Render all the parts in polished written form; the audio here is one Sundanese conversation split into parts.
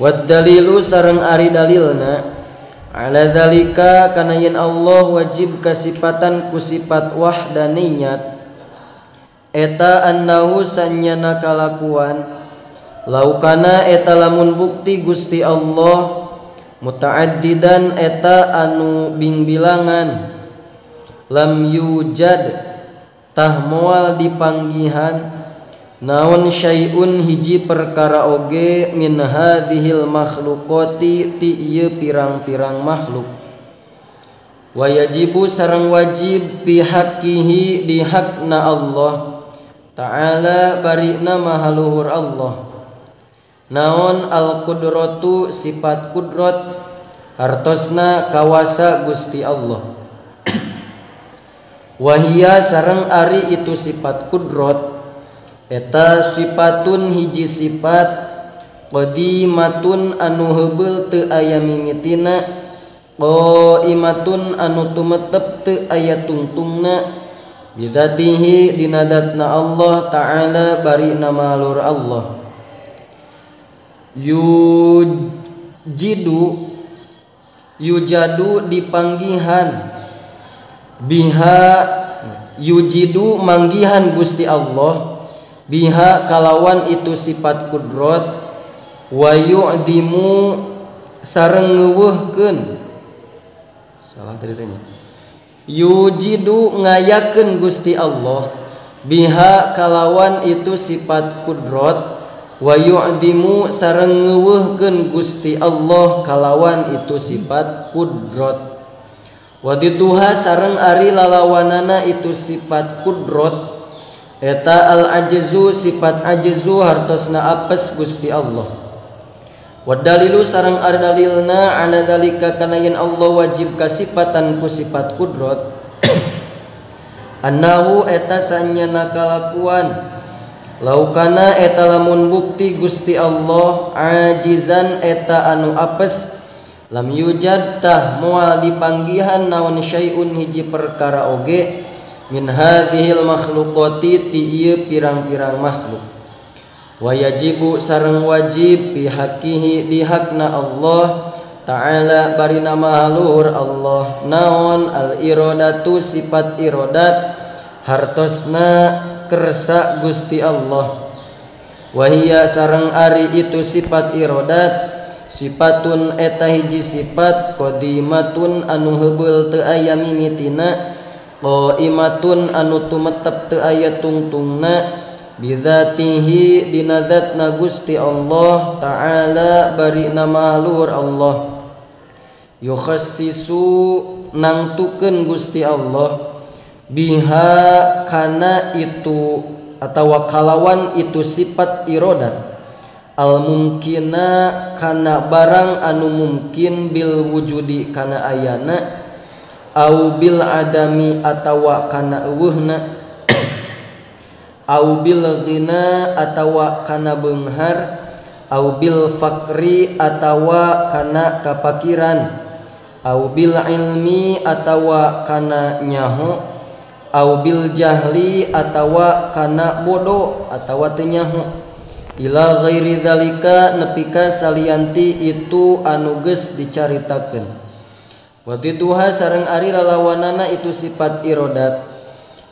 Wad dalilu sareng ari dalilna ala dzalika kana yen Allah wajib kasipatan ku sifat wahdaniyat eta annahu sanyana kalakuan laukana eta lamun bukti Gusti Allah mutaaddidan eta anu bingbilangan lam yujad tah moal dipanggihan naon syai'un hiji perkara oge min hadhil makhluqati ti ieu pirang-pirang makhluk wa yajibu sareng wajib bi haqqihi di hakna Allah ta'ala barina maha luhur Allah naon al qudratu sifat kudrat hartosna kawasa Gusti Allah wahia sareng ari itu sifat kudrat eta sifatun hiji sifat qadimatun anu heubeul teu aya mimitina qaimatun anu tumetep teu aya tungtungna bidzatihi dina zatna Allah ta'ala bari nama luhur Allah yujidu yujadu dipanggihan biha yujidu manggihan Gusti Allah biha kalawan itu sifat kudrat wa yu'dimu sareng ngeuweuhkeun salah tadi yujidu ngayakeun Gusti Allah biha kalawan itu sifat kudrat wa yu'dimu sareng ngeuweuhkeun Gusti Allah kalawan itu sifat kudrat wa dituha sareng ari lalawanana itu sifat kudrat eta al ajzu sifat ajzu hartosna apes Gusti Allah wa dalilu sareng ari dalilna ala dzalika kana yen Allah wajib kasipatan ku sifat kudrat annahu eta sanyana kalakuan laukana eta lamun bukti Gusti Allah ajizan eta anu apes lam yujad tah moal dipanggihan naon syai'un hiji perkara oge min hadhil makhluqati ti ieu pirang-pirang makhluk wa yajibu sareng wajib bi haqqihi di hakna Allah ta'ala bari nama luhur Allah naon al iradatu sifat iradat hartosna kersa Gusti Allah wahia sareng ari itu sifat iradat sifatun eta hiji sifat qadimatun anu heubeul teu aya mimitina qaimatun anu tumetep teu aya tungtungna bidzatihi dina zatna Gusti Allah ta'ala bari nama luhur Allah yukhassisu nangtukeun Gusti Allah biha kana itu atawa kalawan itu sifat iradat al mungkina kana barang anu mungkin bil wujudi kana ayana au bil adami atawa kana eueuhna au bil ghina atawa kana beunghar au bil faqri atawa kana kapakiran au bil ilmi atawa kana nyaho au bil jahli atawa kana bodoh atawa teu nyaho ila ghairi dzalika nepi ka salianti itu anu geus dicaritakeun wa diduha sareng ari lalawanana itu sifat iradat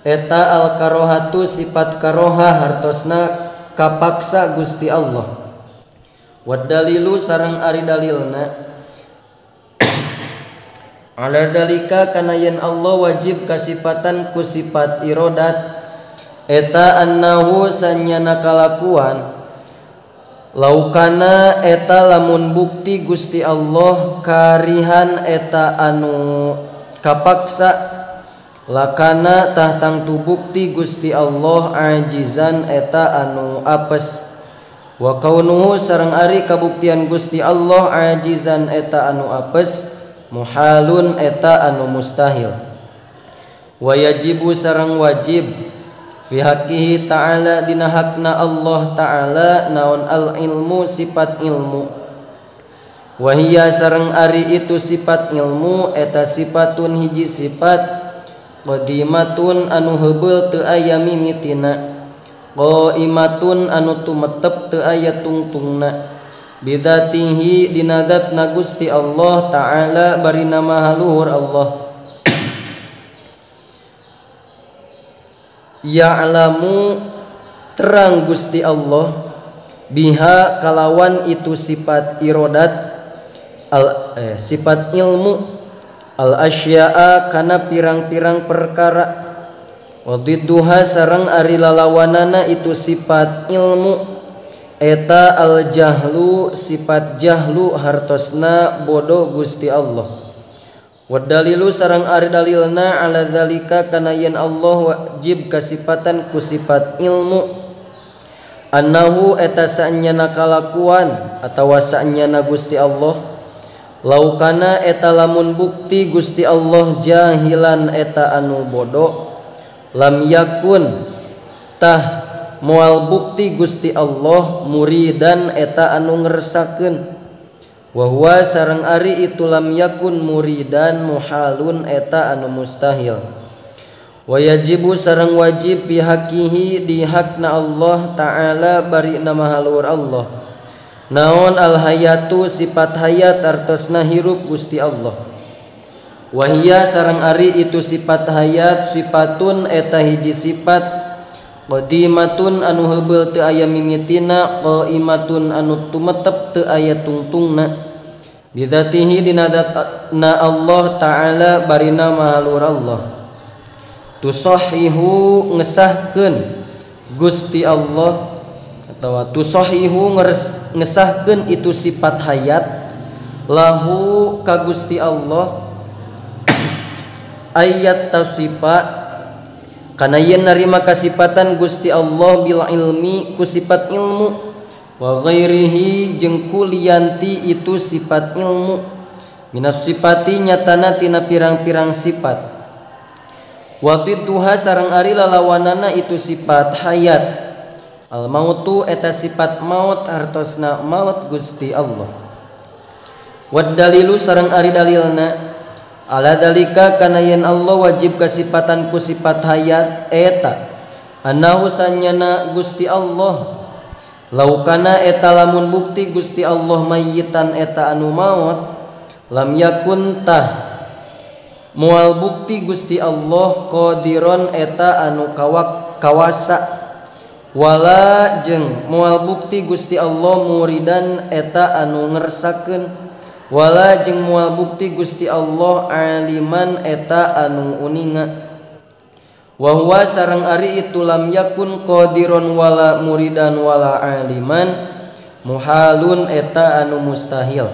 eta al karohatu sifat karoha hartosna kapaksa Gusti Allah wa dalilu sareng ari dalilna ala dzalika kana yen Allah wajib kasipatan ku sifat iradat eta annahu sanyana kalakuan laukana eta lamun bukti Gusti Allah karihan eta anu kapaksa lakana tah tangtu bukti Gusti Allah ajizan eta anu apes wa kaunuhu sareng ari kabuktian Gusti Allah ajizan eta anu apes muhalun eta anu mustahil wa yajibu sareng wajib fi haqqihi ta'ala dina hakna Allah ta'ala naon al ilmu sifat ilmu wahia sareng ari itu sifat ilmu eta sifatun hiji sifat qadimatun anu heubeul teu aya mimitina qaimatun anu tumetep teu aya tungtungna Bidzatihi dina zatna Gusti Allah ta'ala bari nama luhur Allah. Ya'lamu terang Gusti Allah biha kalawan itu sifat irodat sifat ilmu al asya'a kana pirang-pirang perkara wa didduha sareng ari lalawanana itu sifat ilmu eta al jahlu sifat jahlu hartosna bodoh Gusti Allah. Wa dalilu sareng ari dalilna ala dzalika kana yen Allah wajib kasifatan ku sifat ilmu annahu eta saenyana kalakuan atawa saenyana Gusti Allah laukana eta lamun bukti Gusti Allah jahilan eta anu bodoh lam yakun tah moal bukti Gusti Allah muridan eta anu ngersakeun wa huwa sareng ari itu lam yakun muridan muhalun eta anu mustahil. Wa yajibu sareng wajib bihaqihi di hakna Allah ta'ala bari nama haluhur Allah naon al hayatu sifat hayat artosna hirup Gusti Allah. Wahia sareng ari itu sifat hayat sifatun eta hiji sifat qadimatun anu heubeul teu aya mimitina qaimatun anu tumetep teu aya tungtungna bidzatihi dina zatna Allah ta'ala barina maha luhur Allah. Tusahihu ngesahkeun Gusti Allah atawa tusahihu ngesahkeun itu sifat hayat lahu ka Gusti Allah ayat tasifa kana yen narima kasipatan Gusti Allah bil ilmi ku sifat ilmu wa ghairihi jeung ku lianti itu sifat ilmu minas sifati nyatana tina pirang-pirang sifat wa didduha sareng ari lalawanana itu sifat hayat al mautu eta sifat maut hartosna maut Gusti Allah. Wad dalilu sareng ari dalilna ala dalika kana yen Allah wajib kasipatan ku sifat hayat eta annahu sanyana Gusti Allah laukana eta lamun bukti Gusti Allah mayitan eta anu maut lam yakun tah moal bukti Gusti Allah qadiron eta anu kawasa wala jeung moal bukti Gusti Allah muridan eta anu ngersakeun wala jeung moal bukti Gusti Allah aliman eta anu uninga. Wa huwa sareng ari itu lam yakun qadiron wala muridan wala aliman muhalun eta anu mustahil.